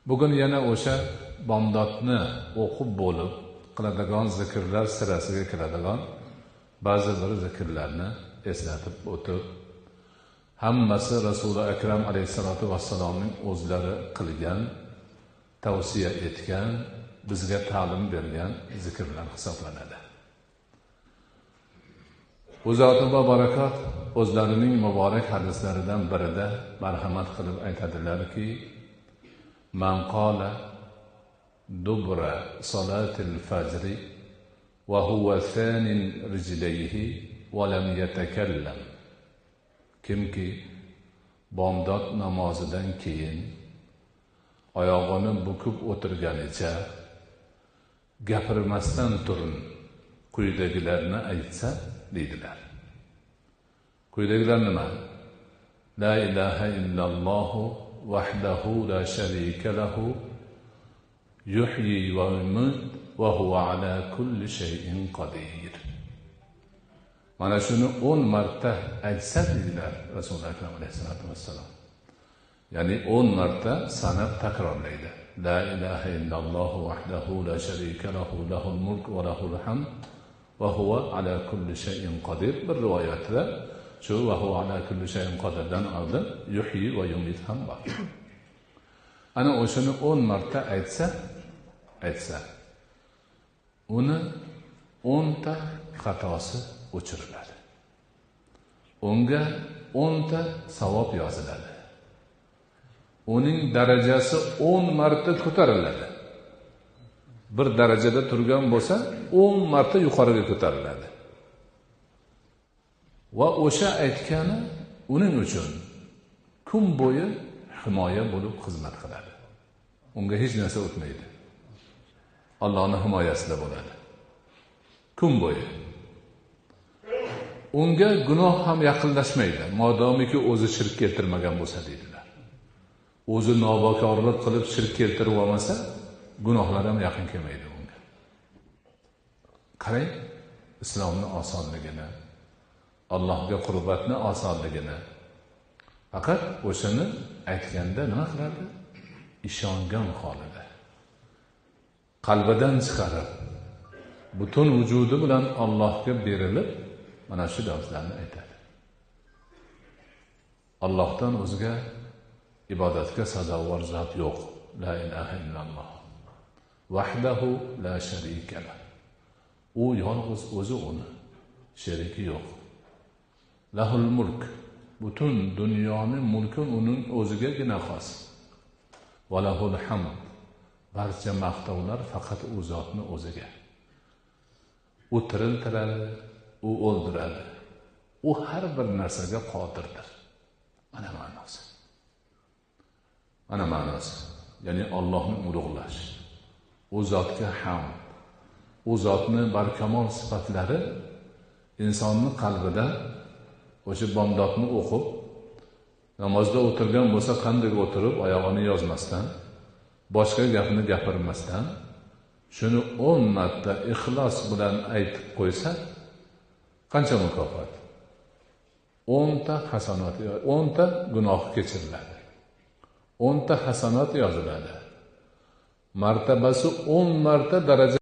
Bugun yana o'sha bomdodni o'qib bo'lib qiladigan zikrlar sirasiga kiradigan ba'zi bir zikrlarni eslatib o'tib, hammasi Rasuli Akram alayhissalatu vassalomning o'zlari qilgan, tavsiya etgan, bizga ta'lim bergan zikrlar hisoblanadi. U zoti barakat o'zlarining muborak hadislaridan birida marhamat qilib aytadilarki, man qala dubra salatil fajri va huwa thanin rijlayhi va lam yatakallam. Kimki bomdod namozidan keyin oyog'ini bukib o'tirganicha gapirmasdan turun quyidagilarni aytsa deydilar. Quyidagilar nima? La ilaha illallohu vahdahu la sharika lahu yuhyi va yumit va huwa ala kulli shay'in qodir. Mana shuni 10 marta aytsa deydilar Rasululloh akram alayhissalatu vassalom. Ya'ni 10 marta sanab takrorlaydi. La ilaha illallohu vahdahu la sharika lahu lahul mulk va lahul hamd va huwa ala kulli shay'in qodir. Bir rivoyatda shu va huwa ala kulli shay'in qodirdan oldin yuhyi va yumit ham bor. Ana o'shani 10 marta aytsa uni 10 ta xatosi o'chiriladi. Unga 10 ta savob yoziladi. Uning darajasi 10 marta ko'tariladi. Bir darajada turgan bo'lsa, 10 marta yuqoriga ko'tariladi. Va o'sha aytgani uning uchun kun bo'yi himoya bo'lib xizmat qiladi. Unga hech narsa o'tmaydi. Allohning himoyasida bo'ladi. Kun bo'yi. Unga gunoh ham yaqinlashmaydi, modomiki o'zi shirk keltirmagan bo'lsa deydilar. O'zi nobokorlik qilib shirk keltirib olmasa, gunohlar ham yaqin kelmaydi unga. Qarang, islomning osonligini, Allohga qurbatni osonligini. Faqat o'shani aytganda nima qiladi? Ishongan holida. Qalbidan chiqarib, butun vujudi bilan Allohga berilib, mana shu lafzlarni aytadi. Allohdan o'zga ibodatga sazovor zot yo'q. La ilaha illalloh. Vahdahu la sharika lah. U yolg'iz o'zi, uni sheriki yo'q. Lahul mulk. Butun dunyoning mulki uning o'zigagina xos. Va lahul hamd. Barcha maqtovlar faqat u zotning o'ziga. U tiriltiradi, u o'ldiradi. U har bir narsaga qodirdir. Mana ma'nosi. Mana ma'nosi. Ya'ni Allohni ulug'lash, u zotga hamd, u zotni barkamol sifatlari insonni qalbida o'sha bomdodni o'qib, namozda o'tirgan bo'lsa qanday o'tirib, oyog'ini yozmasdan, boshqa gapni gapirmasdan, shuni 10 marta ixlos bilan aytib qo'ysa, qancha mukofot? 10 ta hasanot, 10 ta gunoh kechiriladi. 10 ta hasanot yoziladi. Martabasi 10 marta daraja